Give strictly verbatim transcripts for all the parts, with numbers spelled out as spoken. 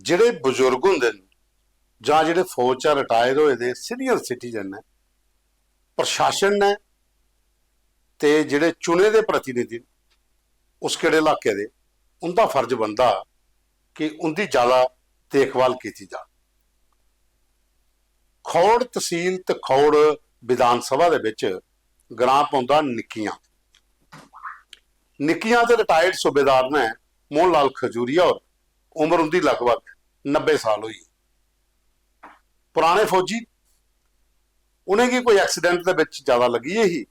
जेह्ड़े बजुर्ग होंदे न जां जेह्ड़े फौज चा रिटायर होए दे सीनियर सिटीजन न, प्रशासन ने ते जेह्ड़े चुने दे प्रतिनिधि न उस केह्ड़े इलाके दे, उं'दा फर्ज बनदा कि उं'दी ज्यादा देखभाल कीती जा। खौड़ तसील ते खौड़ विधान सभा दे बिच ग्रां पौंदा निक्कियां। निक्कियां दे रिटायर्ड सूबेदार ने मोहन लाल खजूरिया होर, उम्र उं'दी लगभग नब्बे साल होई। पुराने फौजी, उ'नेंगी कोई एक्सीडेंट दे बिच ज्यादा लग्गी गेई ही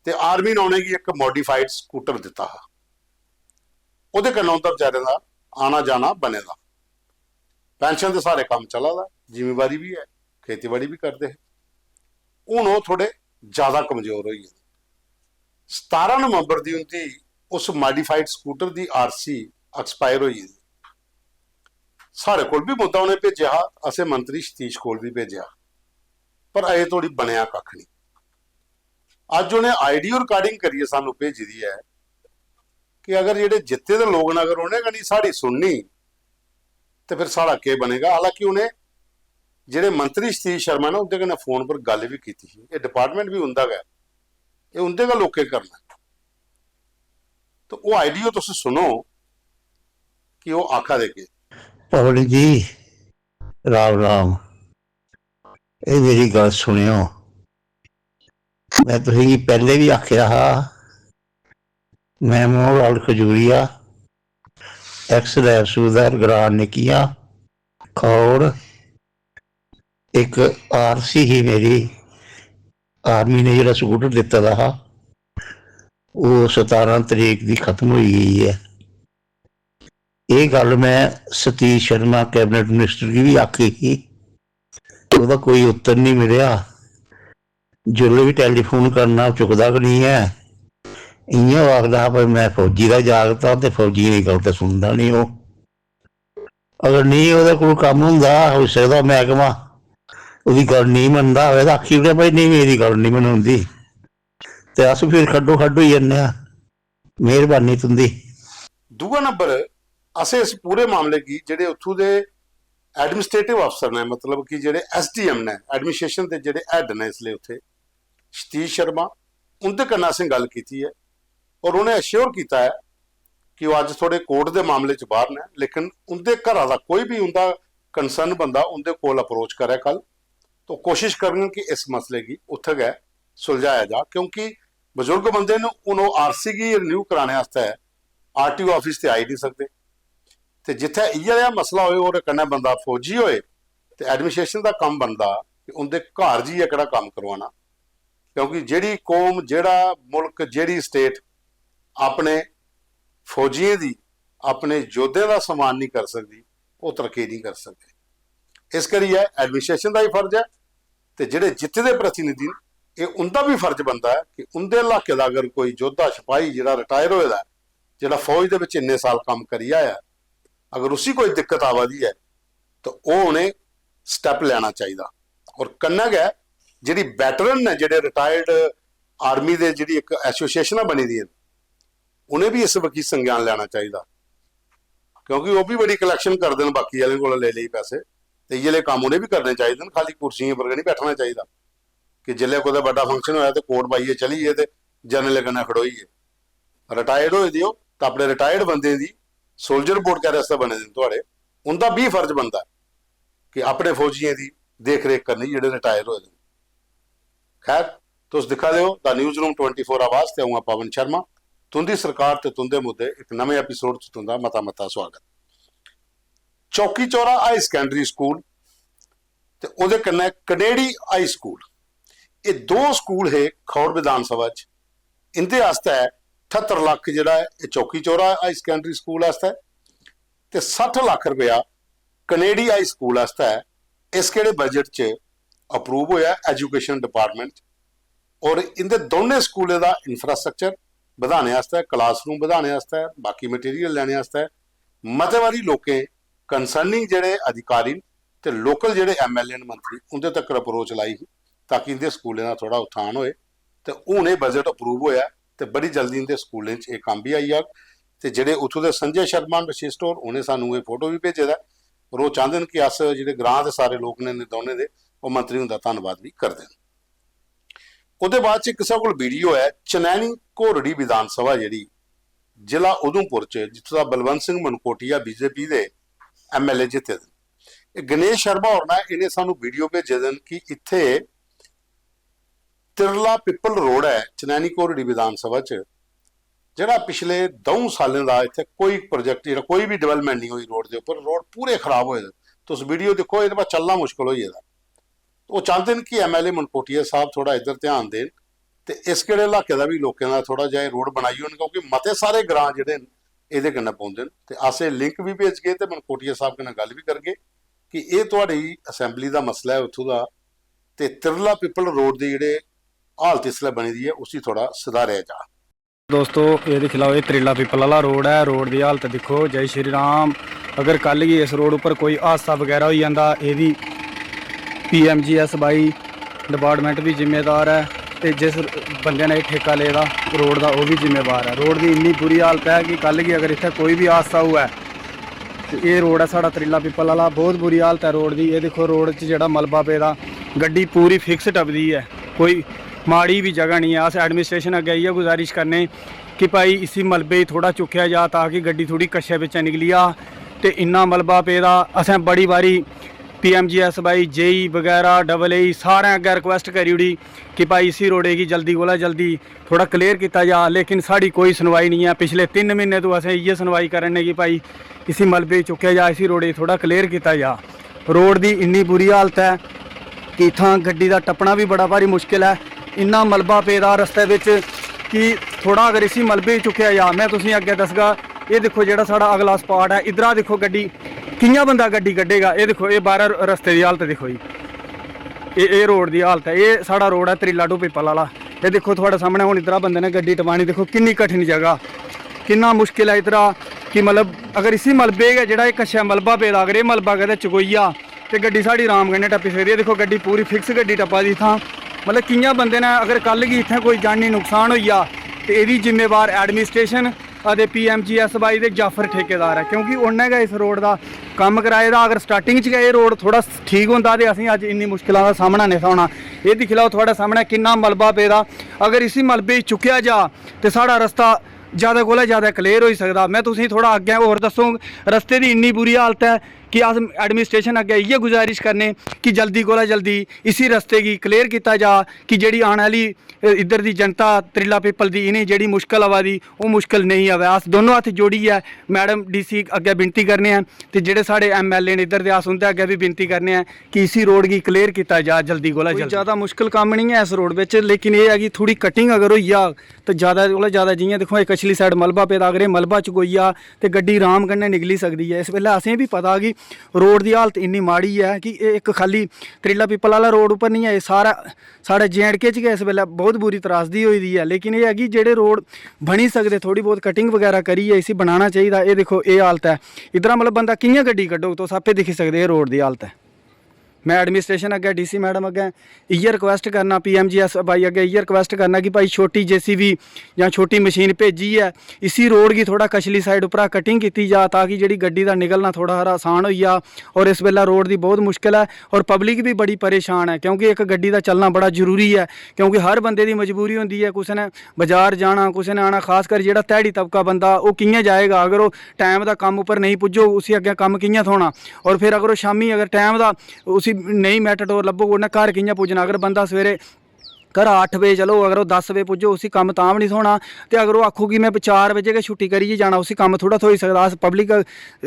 ते आर्मी ने उ'नेंगी इक मॉडिफाइड स्कूटर दित्ता हा। ओह्दे कन्नै उं'दा बेचारे दा आना जाना बने दा। पेंशन दे स्हारे कम्म चला दा, जिमीबाड़ी बी ऐ, खेतीबाड़ी बी करदे हे। हून ओह् थोह्ड़े ज्यादा कमजोर होई गेदे। सतारां नवंबर दी उं'दी उस मॉडिफाइड स्कूटर दी आरसी एक्सपायर होई गेदी। साढ़े कोल बी मुद्दा उ'नें भेजेआ हा, असें मंत्री सतीश कोल बी भेजेआ, पर अजें धोड़ी बनेआ कक्ख निं। अज्ज उ'नें आडियो रिकार्डिंग करियै सानूं भेजी दी ऐ कि अगर जेह्ड़े जित्ते दे लोक न, अगर उ'नें गै निं साढ़ी सुननी ते फिर साढ़ा केह् बनेगा। हालांकि उ'नें जेह्ड़े मंत्री सतीश शर्मा न, उं'दे कन्नै फोन पर गल्ल बी कीती ही। एह् डिपार्टमेंट बी उं'दा गै, एह् उं'दे गै लोकें करना। ते ओह् आडियो तुस सुनो कि ओह् आखा दे केह्। पवन जी, राम राम। एह् मेरी गल्ल सुनेओ। में तुसेंगी पैह्ले बी आखेआ हा, में मोहन लाल खजूरिया, एक्स नायब सूबेदार ग्रां निक्कियां, खौड़, इक आरसी ही मेरी, आर्मी ने जेह्ड़ा स्कूटर दित्ते दा हा, ओह् सतारां तरीक दी खत्म होई गेई ऐ। एह् गल्ल में सतीश शर्मा कैबिनेट मिनिस्टर गी बी आखी ही, ओह्दा कोई उत्तर निं मिलेआ। जिसलै बी टैलीफोन करना, ओह् चुकदा गै निं ऐ। इ'यां ओह् आखदा हा, "भाई, में फौजी दा जागत आं ते फौजियें दी गल्ल ते सुनदा निं ओह्।" अगर नेईं ओह्दे कोल कम्म होंदा, होई सकदा मैह्कमा ओह्दी गल्ल नेईं मनदा होऐ, ते आखी ओड़ेआ, "भाई, नेईं, मेरी गल्ल निं मनोंदी।" ते अस फिर खड्डो खड्ड होई जन्ने आं। मेहरबानी तुं'दी। दूआ नंबर, असें इस पूरे मामले गी जेह्ड़े उत्थूं दे एडमिनिस्ट्रेटिव अफसर ने, मतलब कि जेह्ड़े एसडीएम ने, एडमिनिस्ट्रेशन दे जेह्ड़े हैड ने इसलै उत्थै, सतीश शर्मा, उं'दे कन्नै असें गल्ल कीती ऐ और उ'नें अश्योर कीता ऐ कि ओह् अज्ज थोह्ड़े कोर्ट दे मामले च बाह्र न, लेकिन उं'दे घरा दा कोई बी उं'दा कंसर्न बंदा उं'दे कोल अप्रोच करै कल, तो कोशिश करङन कि इस मसले गी उत्थै गै सुलझाया जा, क्योंकि बजुर्ग बंदे न, हून ओह् आरसी गी रिन्यू कराने आस्तै आरटीओ आफिस ते आई निं सकदे। ते जित्थै इ'यै जेहा मसला होए, ओह्दे कन्नै बंदा फौजी होए, ते एडमिनिस्ट्रेशन दा कम्म बनदा कि उं'दे घर जाइयै केह्ड़ा कम्म करोआना, क्योंकि जेह्ड़ी कौम, जेह्ड़ा मुल्क, जेह्ड़ी स्टेट अपने फौजियें दी, अपने योद्धें दा सम्मान निं करी सकदी, ओह् तरक्की निं करी सकदे। इस करियै एडमिनिस्ट्रेशन दा बी फर्ज ऐ ते जेह्ड़े जित्ते दे प्रतिनिधि न, एह् उं'दा बी फर्ज बनदा ऐ कि उं'दे इलाके दा अगर कोई योद्धा, सिपाही जेह्ड़ा रिटायर होए दा ऐ, जेह्ड़ा फौज दे बिच इन्ने साल कम्म करी आया ऐ, अगर उसी कोई दिक्कत आवा दी ऐ, ते ओह् उ'नें स्टैप लैना चाहिदा। और कन्नै गै जेह्ड़ी वेटरन न, जेह्ड़े रिटायर्ड आर्मी दे, जेह्ड़ी इक एसोसिएशनां बनी दियां न, उ'नें बी इस बक्खी संज्ञान लैना चाहिदा, क्योंकि ओह् बी बड़ी कलैक्शन करदे न बाकी आह्लें कोला लेई लेई पैसे, ते इ'यै लेह् कम्म उ'नें बी करने चाहिदे न। खाल्ली कुर्सियें पर गै निं बैठना चाहिदा कि जिसलै कुतै बड्डा फंक्शन होआ ते कोट पाइयै चली गे ते जनरलें कन्नै खड़ोई गे। रिटायर्ड होए दे ओ, तां अपने रिटायर्ड बंदे दी सोल्जर बोर्ड कैह्दे आस्तै बने दे न थुआढ़े? उं'दा बी फर्ज बनदा ऐ कि अपने फौजियें दी देख रेख करनी जेह्ड़े रिटायर होए दे न। खैर, तुस दिक्खा दे ओ the news room twenty four आवाज ते अ'ऊं आं पवन शर्मा। तुं'दी सरकार ते तुं'दे मुद्दे इक नमें एपिसोड च तुं'दा मता मता सुआगत। चौकी चौरा हाई सकैंडरी स्कूल ते ओह्दे कन्नै कनेड़ी हाई स्कूल, एह् दो स्कूल हे खौड़ विधान सभा च। इं'दे आस्तै ठत्तर लक्ख जेह्ड़ा ऐ, एह् चौकी चौरा हाई सकैंडरी स्कूल आस्तै ते सट्ठ लक्ख रपेआ कनेड़ी हाई स्कूल आस्तै इस केह्ड़े बजट च अप्रूव होआ एजुकेशन डिपार्टमेंट च। और इं'दे दौनें स्कूलें दा इंफ्रास्ट्रक्चर बधाने आस्तै, क्लासरूम बधाने आस्तै, बाकी मटीरियल लैने आस्तै मते बारी लोकें, कंसर्निंग जेह्ड़े अधिकारी न ते लोकल जेह्ड़े एमएलए न, मंत्री, उं'दे तक्कर अप्रोच लाई ही ताकि इं'दे स्कूलें दा थोह्ड़ा उत्थान होए। ते हून एह् बजट अप्रूव होआ ऐ ते बड़ी जल्दी इं'दे स्कूलें च एह् कम्म बी आई जाग। ते जेह्ड़े उत्थूं दे संजय शर्मा न, विशिष्ट होर, उ'नें सानूं एह् फोटो बी भेजे दा ऐ। और ओह् चांह्दे न कि अस जेह्ड़े ग्रां दे सारे लोक न इ'नें दौनें दे, ओह् मंत्री हुंदा धन्नवाद बी करदे न। ओह्दे बाद च इक साढ़े कोल वीडियो ऐ चनैनी घोरड़ी विधान सभा जेह्ड़ी जिला उधमपुर च, जित्थूं दा बलवंत सिंह मनकोटिया बीजेपी दे एमएलए जित्ते दे न। एह् गणेश शर्मा होर न, इ'नें सानू वीडियो भेजे दे न कि इत्थै तिरला पिपल रोड ऐ चनैनी घोरड़ी विधान सभा च, जेह्ड़ा पिछले द'ऊं सालें दा इत्थै कोई प्रोजेक्ट, जेह्ड़ा कोई बी डेवलपमेंट नहीं होई रोड दे उप्पर, रोड पूरे खराब होए दे। तुस वीडियो दिक्खो, एह्दे बाद चलना मुश्कल होई गेदा। ओह् चांह्दे न कि एमएलए मनकोटिया साहब थोह्ड़ा इद्धर ध्यान देन ते इस केह्ड़े इलाके दा बी लोकें दा थोह्ड़ा जेहा एह् रोड बनाई ओड़न, क्योंकि मते सारे ग्रां जेह्ड़े न एह्दे कन्नै पौंदे न। ते अस एह् लिंक बी भेजगे ते मनकोटिया साहब कन्नै गल्ल बी करगे कि एह् थुआढ़ी असैंबली दा मसला ऐ उत्थूं दा, ते तिरला पिपल रोड दी जेह्ड़े हालत इसलै बनी दी ऐ उसी थोह्ड़ा सुधारेआ जा। दोस्तो, एह् दिक्खी लैओ, एह् त्रिल्ला पिपल आह्ला रोड ऐ। रोड दी हालत दिक्खो, जय श्री राम। अगर कल गी इस रोड उप्पर कोई हादसा बगैरा होई जंदा, एह्दी पीएमजीएसवाई डिपार्टमेंट बी जिम्मेदार ऐ, ते जिस बंदे ने एह् ठेका लेदा रोड दा, ओह् बी जिम्मेवार ऐ। रोड दी इन्नी बुरी हालत ऐ कि कल गी अगर इत्थै कोई बी हादसा होऐ, ते एह् रोड ऐ साढ़ा त्रिल्ला पिपल आह्ला, बहुत बुरी हालत ऐ रोड दी। एह् दिक्खो, रोड च जेह्ड़ा मलबा पेदा, गड्डी पूरी फिक्स टपदी ऐ, कोई माड़ी बी जगह निं ऐ। अस एडमिनिस्ट्रेशन अग्गें इ'यै गुजारिश करने कि भाई, इसी मलबे गी थोह्ड़ा चुक्केआ जा, ताकि गड्डी थोह्ड़ी कच्छै बिच्चै निकली जा। ते इन्ना मलबा पेदा, असें बड़ी बारी पीएमजीएसवाई, जेई बगैरा, डबल एई, सारें अग्गें रिक्वेस्ट करी ओड़ी कि भाई, इसी रोडै गी जल्दी कोला जल्दी थोह्ड़ा क्लियर कीता जा, लेकिन साढ़ी कोई सुनवाई निं ऐ। पिछले तिन्न म्हीने तों असें इ'यै सुनवाई करा ने कि भाई, इसी मलबे गी चुक्केआ जा, इसी रोडै गी थोह्ड़ा क्लियर कीता जा। रोड दी इन्नी बुरी हालत ऐ कि इत्थां गड्डी दा टप्पना बी बड़ा भारी मुश्किल ऐ। इन्ना मलबा पेदा रस्ते बिच कि थोह्ड़ा अगर इसी मलबे गी चुक्केआ जा, में तुसेंगी अग्गें दस्सगा। एह् दिक्खो, जेह्ड़ा साढ़ा अगला स्पाट ऐ, इद्धरा दिक्खो गड्डी, कि'यां बंदा गड्डी कड्ढेगा? एह् दिक्खो, एह् बाह्रा रस्ते दी हालत दिक्खो जी, एह्, एह् रोड दी हालत ऐ। एह् साढ़ा रोड ऐ त्रिल्ला टू पिपल आह्ला। एह् दिक्खो, थुआढ़े सामनै हून इद्धरा बंदे ने गड्डी टपानी, दिक्खो किन्नी कठिन जगह, किन्ना मुश्किल ऐ इद्धरा। कि मतलब, अगर इसी मलबे गै, जेह्ड़ा एह् कच्छै मलबा पेदा, अगर एह् मलबा कदें चकोई जा, ते गड्डी साढ़ी अराम कन्नै टप्पी सकदी ऐ। दिक्खो, गड्डी पूरी फिक्स गड्डी टप्पा दी इत्थां। मतलब, कि'यां बंदे ने, अगर कल गी इत्थै कोई जानी नुकसान होई जा, ते एह्दी जिम्मेवार एडमिनिस्ट्रेशन ते पीएमजीएसवाई दे जाफर ठेकेदार ऐ, क्योंकि उ'न्नै गै इस रोड दा कम्म कराए दा। अगर स्टार्टिंग च गै एह् रोड थोह्ड़ा ठीक होंदा, ते असेंगी अज्ज इन्नी मुश्कलां दा सामना नेईं था होना। एह् दिक्खी लैओ, थुआढ़े सामनै किन्ना मलबा पेदा। अगर इसी मलबे गी चुक्केआ जा, ते साढ़ा रस्ता ज्यादा कोला ज्यादा क्लियर होई सकदा। में तुसेंगी थोह्ड़ा अग्गें होर दस्सोंग। रस्ते दी इन्नी बुरी हालत ऐ कि अस एडमिनिस्ट्रेशन अग्गें इ'यै गुजारिश करने कि जल्दी कोला जल्दी इसी रस्ते गी क्लियर कीता जा, कि जेह्ड़ी आने आह्ली, अ, इद्धर दी जनता त्रिल्ला पिपल दी, इ'नें जेह्ड़ी मुश्कल आवा दी, ओह् मुश्कल नेईं आवै। अस दोनों हत्थ जोड़ियै मैडम डीसी अग्गें विनती करने आं, ते जेह्ड़े साढ़े एमएलए न इद्धर दे, अस उं'दे अग्गें बी विनती करने आं कि इसी रोड गी क्लियर कीता जा जल्दी कोला कोई जल्दी। ज्यादा मुश्कल कम्म निं ऐ इस रोड बिच, लेकिन एह् ऐ कि थोह्ड़ी कटिंग अगर होई जाग, ते ज्यादा कोला ज्यादा, जि'यां दिक्खो, इक कछली साइड मलबा पेदा, अगर एह् मलबा चकोई जा, ते गड्डी अराम कन्नै निकली सकदी ऐ। इस बेल्लै असेंगी बी पता कि रोड दी हालत इन्नी माड़ी ऐ कि एह् इक खाल्ली त्रिल्ला पिपल आह्ला रोड उप्पर निं ऐ, एह् सारा साढ़े जे एंड के च गै इस बेल्लै बहुत बुरी त्रासदी होई दी ऐ। लेकिन एह् ऐ कि जेह्ड़े रोड बनी सकदे, थोह्ड़ी बहुत कटिंग बगैरा करियै इसी बनाना चाहिदा। एह् दिक्खो, एह् हालत ऐ इद्धरा, मतलब, बंदा कि'यां गड्डी कड्ढोग? तुस आपे दिक्खी सकदे, एह् रोड दी हालत ऐ। में एडमिनिस्ट्रेशन अग्गें, डीसी मैडम अग्गें इ'यै रिक्वेस्ट करना, पीएमजीएसवाई अग्गें इ'यै रिक्वेस्ट करना कि भाई, छोटी जेसीबी जां छोटी मशीन भेजियै इसी रोड गी थोह्ड़ा कछली साइड उप्परा कटिंग कीती जा, ताकि जेह्ड़ी गड्डी दा निकलना थोह्ड़ा हारा आसान होई जा। और इस बेल्लै रोड दी बहुत मुश्कल ऐ और पब्लिक बी बड़ी परेशान ऐ, क्योंकि इक गड्डी दा चलना बड़ा जरूरी ऐ, क्योंकि हर बंदे दी मजबूरी होंदी ऐ, कुसै ने बाजार जाना, कुसै ने आना, खासकर जेह्ड़ा ध्याड़ी तबका बंदा, ओह् कि'यां जाएगा? अगर ओह् टाइम दा कम्म उप्पर नेईं पुज्जोग, उसी अग्गें कम्म कि'यां थ्होना? और फिर अगर ओह् शामीं अगर टाइम दा उसी नेईं मेटाडोर लब्भोग, उन्नै घर कि'यां पुज्जना? अगर बंदा सवेरे घरा अट्ठ बजे चलो, अगर ओह् दस बजे पुज्जो, उसी कम्म तां बी निं थ्होना। ते अगर ओह् आखो कि में चार बजे गै छुट्टी करियै जाना, उसी कम्म थोह्ड़ा थ्होई सकदा। अस पब्लिक, अ,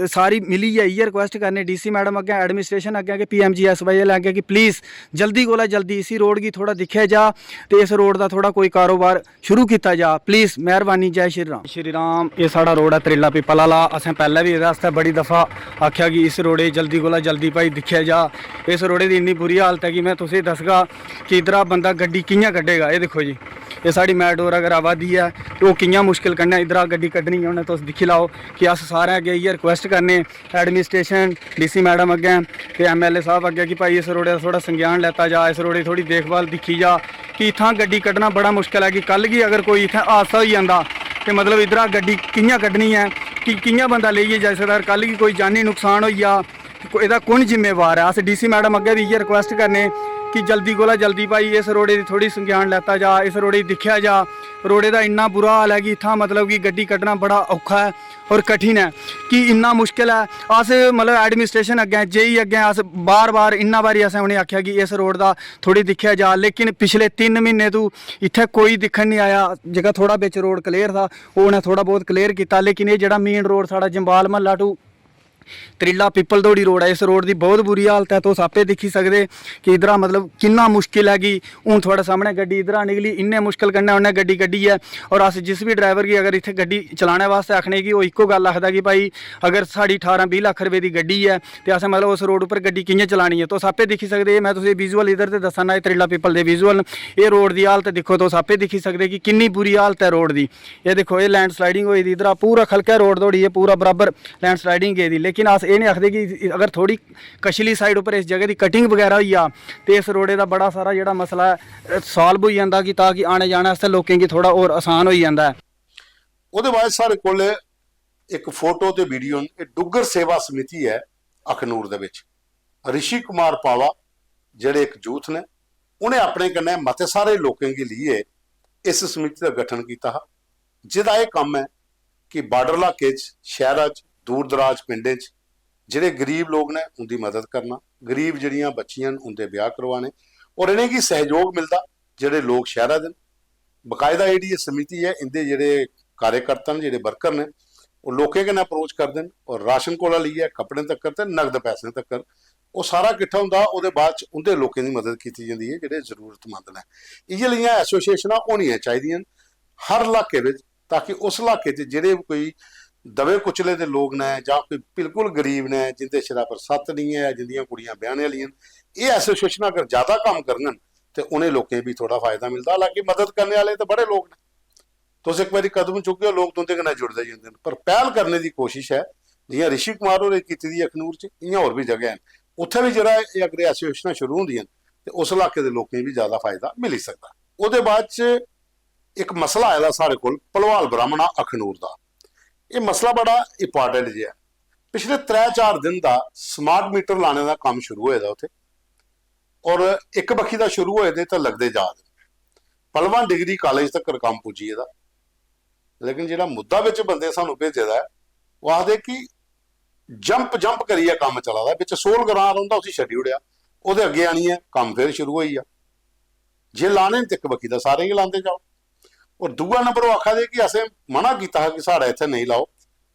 सारी मिलियै इ'यै रिक्वेस्ट करने डीसी मैडम अग्गें, एडमिनिस्ट्रेशन अग्गें, कि पीएमजीएसवाई आह्लें अग्गें कि प्लीज जल्दी कोला जल्दी इसी रोड गी थोह्ड़ा दिक्खेआ जा ते इस रोड दा थोह्ड़ा कोई कारोबार शुरू कीता जा, प्लीज, मेहरबानी। जय श्री राम। श्री राम। एह् साढ़ा रोड ऐ त्रिल्ला पिपल आह्ला। असें पैह्लें बी एह्दे आस्तै बड़ी दफा आखेआ कि इस रोडै गी जल्दी कोला जल्दी, भाई, दिक्खेआ जा। इस रोडै दी इन्नी बुरी हालत ऐ कि में तुसेंगी दस्सगा कि इद्धरा बंदा गड्डी कि'यां कड्ढेगा। एह् दिक्खो जी, एह् साढ़ी मेटाडोर अगर आवा दी ऐ ते ओह् कि'यां मुश्कल कन्नै इद्धरा गड्डी कड्ढनी ऐ। उ'नें, तुस दिक्खी लैओ कि अस सारें अग्गें इ'यै रिक्वेस्ट करने, एडमिनिस्ट्रेशन, डीसी मैडम अग्गें ते एमएलए साहब अग्गें कि भाई, इस रोडै दा थोह्ड़ा संज्ञान लैता जा, इस रोडै दी थोह्ड़ी देखभाल दिक्खी जा कि इत्थां गड्डी कड्ढना बड़ा मुश्कल ऐ कि कल गी अगर कोई इत्थै हादसा होई जंदा ते, मतलब, इद्धरा गड्डी कि'यां कड्ढनी ऐ, कि कि'यां बंदा लेइयै जाई सकदा। अगर कल गी कोई जानी नुकसान होई जा एह्दा कु'न जिम्मेवार ऐ? अस डीसी मैडम अग्गें बी इ'यै रिक्वेस्ट करने कि जल्दी कोला जल्दी भाई इस रोड़े दी थोह्ड़ी संज्ञान लैता जा, इस रोड़े गी दिक्खेआ जा। रोड़े दा इन्ना बुरा हाल ऐ कि इत्थां मतलब कि गड्डी कड्ढना बड़ा औखा ऐ और कठिन ऐ कि इन्ना मुश्कल ऐ। अस मतलब एडमिनिस्ट्रेशन अग्गें, जेई अग्गें अस बार बार, इन्ना बारी असें उ'नें आखेआ कि इस रोड़ दा थोह्ड़ी दिक्खेआ जा, लेकिन पिछले तिन्न म्हीने तू इत्थै कोई दिक्खन निं आया। जेह्का थोह्ड़ा बिच रोड़ क्लियर था, ओह् उ'नें थोह्ड़ा बहुत क्लियर कीता, लेकिन एह् जेह्ड़ा मेन रोड़ साढ़ा जम्बाल म्हल्ला टू त्रिल्ला पिपल धोड़ी रोड़ ऐ, इस रोड़ दी बहुत बुरी हालत ऐ। तुस आपे दिक्खी सकदे कि इद्धरा मतलब किन्ना मुश्किल ऐ कि हून थुआढ़े सामने गड्डी इद्धरा निकली, इन्ने मुश्किल कन्नै उन्नै गड्डी कड्ढी ऐ। और अस जिस बी ड्राइवर गी अगर इत्थै गड्डी चलाने वास्तै आखने कि ओह् इक्को गल्ल आखदा कि भाई अगर साढ़ी ठारां बीह् लक्ख रपेऽ दी गड्डी ऐ ते असें मतलब उस रोड़ उप्पर गड्डी कि'यां चलानी ऐ। तुस आपे दिक्खी सकदे, में तुसें विजुअल इद्धर ते दस्सा ना, एह् त्रिल्ला पिपल दे विजुअल न। एह् रोड़ दी हालत दिक्खो, तुस आपे दिक्खी सकदे कि किन्नी बुरी हालत ऐ रोड़ दी। एह् दिक्खो, एह् लैंड स्लाइडिंग होई दी इद्धरा पूरा खलकै रोड़ धोड़ी, एह् पूरा बराबर लैंड स्लाइडिंग गेदी। लेकिन अस एह् निं आखदे कि अगर थोह्ड़ी कछली साइड उप्पर इस जगह दी कटिंग बगैरा होई जा ते इस रोड़े दा बड़ा सारा जेह्ड़ा मसला ऐ, साल्व होई जंदा कि ताकि आने जाने आस्तै लोकें गी थोह्ड़ा होर आसान होई जंदा ऐ। ओह्दे बाद साढ़े कोल इक फोटो ते वीडियो न। एह् डुग्गर सेवा समिति ऐ अखनूर दे बिच। रिशी कुमार पावा जेह्ड़े इक यूथ ने, उ'नें अपने कन्नै मते सारे लोकें गी लेइयै इस समिति दा गठन कीता हा, जेह्दा एह् कम्म ऐ कि बार्डर इलाके च, शैह्रा च, दूर दराज पिंडें च जेह्ड़े गरीब लोक न उं'दी मदद करना, गरीब जेह्ड़ियां बच्चियां न उं'दे ब्याह् करवाने, और इ'नेंगी सैह्योग मिलदा जेह्ड़े लोक शैह्रा दे न। बकायदा जेह्ड़ी एह् समिति ऐ, इं'दे जेह्ड़े कार्यकर्ता न, जेह्ड़े वर्कर न, ओह् लोकें कन्नै अप्रोच करदे न और राशन कोला लेइयै कपड़ें तक्कर ते नगद पैसें तक्कर ओह् सारा किट्ठा होंदा। ओह्दे बाद च उं'दे लोकें दी मदद कीती जंदी ऐ जेह्ड़े जरूरतमंद न। इ'यै लेइयां एसोसिएशनां होनियां चाहिदियां न हर इलाके बिच, ताकि उस इलाके च जेह्ड़े बी कोई दबे कुचले दे लोक न जां कोई बिल्कुल गरीब न, जिं'दे सिरा पर सत्त निं ऐ, जिं'दियां कुड़ियां ब्याह्ने आह्लियां न, एह् एसोसिएशनां अगर ज़्यादा कम्म करङन ते उ'नें लोकें गी बी थोह्ड़ा फायदा मिलदा। हालांकि मदद करने आह्ले ते बड़े लोक न, तुस इक बारी कदम चुकदे ओ, लोक तुं'दे कन्नै जुड़दे जंदे न। पर पैह्ल करने दी कोशश ऐ, जि'यां रिशी कुमार होरें कीती दी अखनूर च, इ'यां होर बी जगह न, उत्थै बी जेह्ड़ा एह् अगर एसोसिएशनां शुरू होंदियां न ते उस इलाके दे लोकें गी बी जैदा फायदा मिली सकदा। ओह्दे बाद च इक मसला आए दा साढ़े कोल भलवाल ब्राह्मणा अखनूर दा। एह् मसला बड़ा इंपार्टेंट जेहा ऐ। पिछले त्रै चार दिन दा स्मार्ट मीटर लाने दा कम्म शुरू होए दा उत्थै, और इक बक्खी दा शुरू होए दे ते लगदे जा दे। पलवां डिग्री कालेज तकर कम्म पुज्जी गेदा। लेकिन जेह्ड़ा मुद्दा बिच बंदे सानू भेजे दा ऐ, ओह् आखदे कि जंप जंप करियै कम्म चला दा। बिच सोल ग्रां रौंह्दा, उसी छड्डी ओड़ेआ, ओह्दे अग्गें आनियै कम्म फिर शुरू होई गेआ। जे लाने न ते इक बक्खी दा सारें गी लांदे जाओ। और दूआ नंबर ओह् आखा दे कि असें मना कीता हा कि साढ़ा इत्थै नेईं लाओ,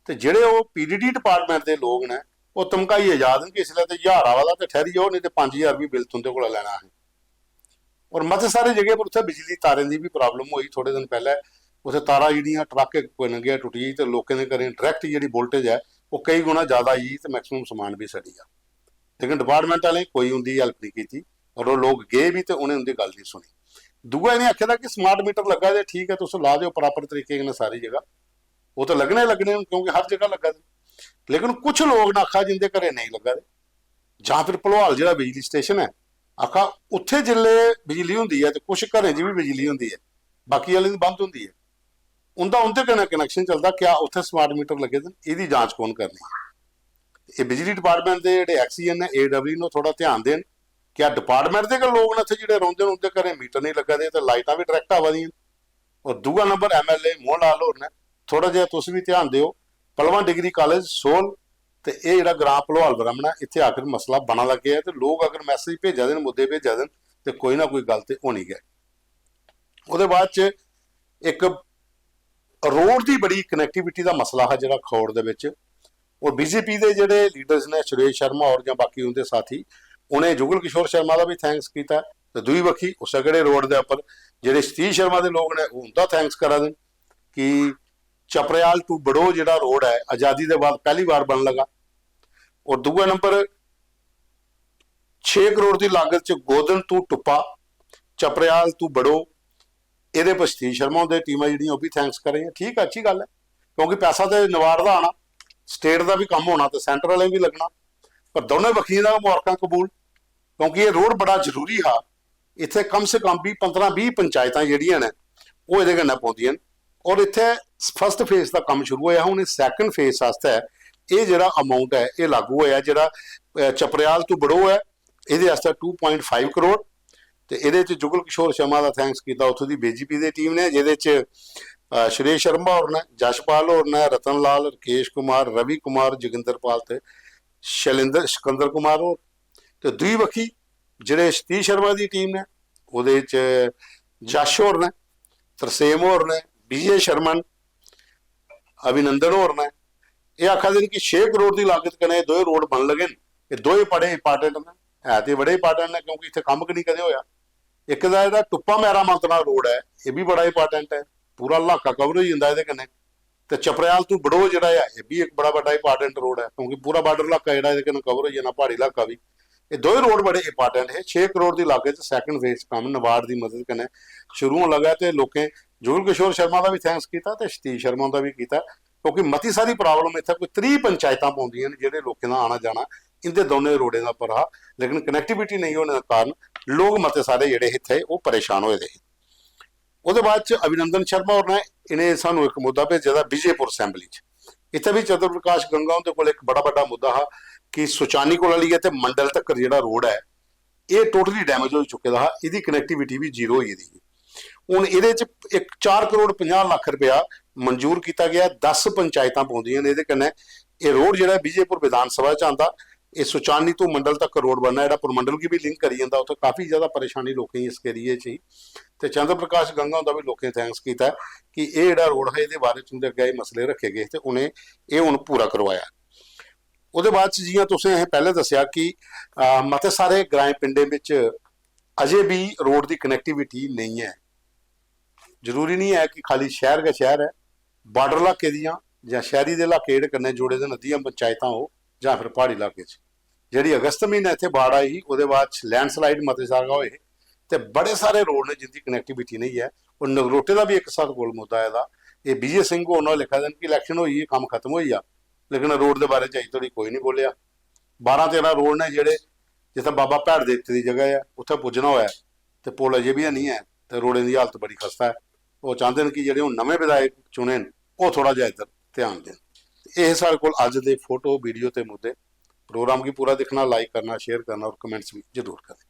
ते जेह्ड़े ओह् पीडीडी डिपार्टमेंट दे लोक न, ओह् धमकाइयै जा दे न कि इसलै ते ज्हार आवा दा ते ठैह्री जाओ, नेईं ते पंज ज्हार बी बिल तुं'दे कोला लैना असें। और मते सारे जगह पर उत्थै बिजली तारें दी बी प्राब्लम होई। थोह्ड़े दिन पैह्लें उत्थै तारां जेह्ड़ियां, ट्रक इक कोई लंघेआ, टुट्टी गेई ते लोकें दे घरें डायरैक्ट जेह्ड़ी वोल्टेज ऐ, ओह् केई गुणा जैदा आई गेई ते मैक्सिमम समान बी सड़ी गेआ। लेकिन डिपार्टमेंट आह्लें कोई उं'दी हैल्प नेईं कीती और ओह् लोक गे बी ते उ'नें उं'दी गल्ल नेईं सुनी। दूआ इ'नें आखे दा कि स्मार्ट मीटर लग्गा दे, ठीक ऐ, तुस ला देओ प्रापर तरीके कन्नै सारी जगह, ओह् ते लग्गने गै लग्गने न क्योंकि हर जगह लग्गा दे। लेकिन कुछ लोक न आखा जिं'दे घरें नेईं लग्गा दे, जां फिर भलवाल जेह्ड़ा बिजली स्टेशन ऐ, आखा उत्थै जिसलै बिजली होंदी ऐ ते कुछ घरें च बी बिजली होंदी ऐ, बाकी आह्लें दी बंद होंदी ऐ। उं'दा उं'दे कन्नै कनैक्शन चलदा, क्या उत्थै स्मार्ट मीटर लग्गे दे न, एह्दी जांच कौन करनी ऐ? एह् बिजली डिपार्टमेंट दे जेह्ड़े एक्सीएन न, एडब्ल्यू न, ओह् थोह्ड़ा ध्यान देन। क्या डिपार्टमेंट दे गै लोक न इत्थै जेह्ड़े रौंह्दे न, उं'दे घरें मीटर नेईं लग्गा दे ते लाइटां बी डायरैक्ट आवा दियां न? और दूआ नंबर एमएलए मोहन लाल होर ने, थोह्ड़ा जेहा तुस बी ध्यान देओ, पलवां डिग्री कालेज सोल ते एह् जेह्ड़ा ग्रां भलवाल ब्राह्मणा, इत्थै आखर मसला बना दा केह् ऐ? ते लोक अगर मैसेज भेजा दे न, मुद्दे भेजा दे न, ते कोई ना कोई गल्ल ते होनी गै। ओह्दे बाद च इक रोड दी बड़ी कनेक्टिविटी दा मसला हा जेह्ड़ा खौड़ दे बिच, और बीजेपी दे जेह्ड़े लीडर्स ने, सुरेश शर्मा और जां बाकी उं'दे साथी, उ'नें जुगल किशोर शर्मा दा बी थैंक्स कीता। ते दूई बक्खी उस्सै केह्ड़े रोड दे उप्पर जेह्ड़े सतीश शर्मा दे लोक ने, ओह् उं'दा थैंक्स करा दे न कि चपरेआल टू बड़ो जेह्ड़ा रोड ऐ, आजादी दे बाद पैह्ली बार बन लगा। और दूए नंबर, छे करोड़ दी लागत च गोदन तू टुप्पा, चपरेआल तू बड़ो, एह्दे पर सतीश शर्मा हुंदे टीमां जेह्ड़ियां, ओह् बी थैंक्स करा दियां। ठीक ऐ, अच्छी गल्ल ऐ, क्योंकि पैसा ते नबार्ड दा आना, स्टेट दा बी कम्म होना ते सैंटर आह्लें बी लग्गना, पर दौनें बक्खियें दा गै मुबारकां कबूल, क्योंकि एह् रोड बड़ा जरूरी हा। इत्थै कम से कम बी पंदरां बीह् पंचायतां जेह्ड़ियां न, ओह् एह्दे कन्नै पौंदियां न। और इत्थै फर्स्ट फेज दा कम्म शुरू होआ, हून सैकंड फेज आस्तै एह् जेह्ड़ा अमाउंट ऐ, एह् लागू होआ, जेह्ड़ा अ, चपरेआल तू बड़ो ऐ, एह्दे आस्तै टू प्वाइंट फाइव करोड़। ते एह्दे च जुगल किशोर शर्मा दा थैंक्स कीता उत्थूं दी बीजेपी दी टीम ने, जेह्दे च, अ, सुरेश शर्मा होर न, जशपाल होर न, रतन लाल, रकेश कुमार, रवि कुमार, जोगिंदर पाल ते शैलेंद्र, सिकंदर कुमार होर। ते दूई बक्खी जेह्ड़े सतीश शर्मा दी टीम ने, ओह्दे च जश होर न, तरसेम होर न, विजय शर्मा न, अभिनंदन होर न। एह् आखा दे न कि छे करोड़ दी लागत कन्नै एह् दोए रोड बन लगे न। एह् दोए बड़े इंपार्टेंट न, है ते बड़े इंपार्टेंट न, क्योंकि इत्थै कम्म गै निं कदें होआ। इक दा जेह्ड़ा टुप्पा मैरा मालतड़ा रोड ऐ, एह् बी बड़ा इंपार्टेंट ऐ, पूरा इलाका कवर होई जंदा एह्दे कन्नै। ते चपरेआल तू बड़ो जेह्ड़ा ऐ, एह् बी इक बड़ा बड्डा इंपार्टेंट रोड ऐ, क्योंकि पूरा बार्डर इलाका जेह्ड़ा एह्दे कन्नै कवर होई जाना, प्हाड़ी इलाका बी। एह् दोए रोड बड़े इंपार्टेंट हे। छे करोड़ दी लागत च सैकंड फेज च कम्म नबार्ड दी मदद कन्नै शुरू होन लगा। ते लोकें जुगल किशोर शर्मा दा बी थैंक्स कीता ते सतीश शर्मा दा बी कीता, क्योंकि मती सारी प्रॉब्लम इत्थै कोई त्रीह् पंचायतां पौंदियां न, जेह्ड़े लोकें दा आना जाना इं'दे दौनें रोडें दा पर हा, लेकिन कनेक्टिविटी नेईं होने दे कारण लोक मते सारे जेह्ड़े इत्थै ओह् परेशान होए दे हे। ओह्दे बाद च अभिनंदन शर्मा होर ने इ'नें सानू इक मुद्दा भेजे दा विजयपुर असैंबली च। इत्थै बी चंद्र प्रकाश गंगा हुंदे कोल इक बड़ा बड्डा मुद्दा हा कि सुचानी कोला लेइयै ते मंडल तक्कर जेह्ड़ा रोड ऐ, एह् टोटली डैमेज होई चुके दा हा, एह्दी कनेक्टिविटी बी जीरो होई गेदी ही। हून एह्दे च इक चार करोड़ पंजाह् लक्ख रपेआ मंजूर कीता गेआ, दस पंचायतां पौंदियां न एह्दे कन्नै। एह् रोड जेह्ड़ा विजयपुर विधान सभा च आंदा, एह् सुचानी तू मंडल तक रोड बनना, जेह्ड़ा पुरमंडल गी बी लिंक करी जंदा, उत्थै काफी ज्यादा परेशानी लोकें गी इस एरिये च ही। ते चंद्र प्रकाश गंगा हुंदा बी लोकें थैंक्स कीता ऐ कि एह् जेह्ड़ा रोड हा, एह्दे बारे च उं'दे अग्गें एह् मसले रक्खे गे ते उ'नें एह् हून पूरा करोआया। ओह्दे बाद च जि'यां तुसें असें पैह्लें दस्सेआ कि, अ, मते सारे ग्राएं पिंडें बिच अजें बी रोड दी कनेक्टिविटी नेईं ऐ। जरूरी निं ऐ कि खाली शैह्र गै शैह्र ऐ, बार्डर इलाके दियां जां शैह्री दे इलाके जेह्ड़े कन्नै जुड़े दे न, अद्धियां पंचायतां हो जां फिर प्हाड़ी इलाके च जेह्ड़ी अगस्त म्हीनै इत्थै बाढ़ आई ही, ओह्दे बाद च लैंडस्लाइड मते सारे होए हे ते बड़े सारे रोड न जिंदी कनेक्टिविटी नेईं ऐ। और नगरोटे दा बी इक साढ़े कोल मुद्दा आए दा, एह् विजय सिंह होर न, ओह् लिखा दे न कि इलैक्शन होई, कम्म खत्म होई गेआ, लेकिन रोड दे बारे च अजें धोड़ी कोई निं बोलेआ। बारां तेरां रोड न जेह्ड़े, जित्थै बाबा भैड़ देवते दी जगह ऐ, उत्थै पुज्जना होऐ ते पुल अजें बी हैनी ऐ ते रोडें दी हालत बड़ी खस्ता ऐ। ओह् चांह्दे न कि जेह्ड़े हून नमें विधायक चुने न, ओह् थोह्ड़ा जेहा इद्धर ध्यान देन। ते एह् साढ़े कोल अज्ज दे फोटो, वीडियो ते मुद्दे। प्रोग्राम गी पूरा दिक्खना, लाइक करना, शेयर करना और कमेंट्स बी जरूर करें।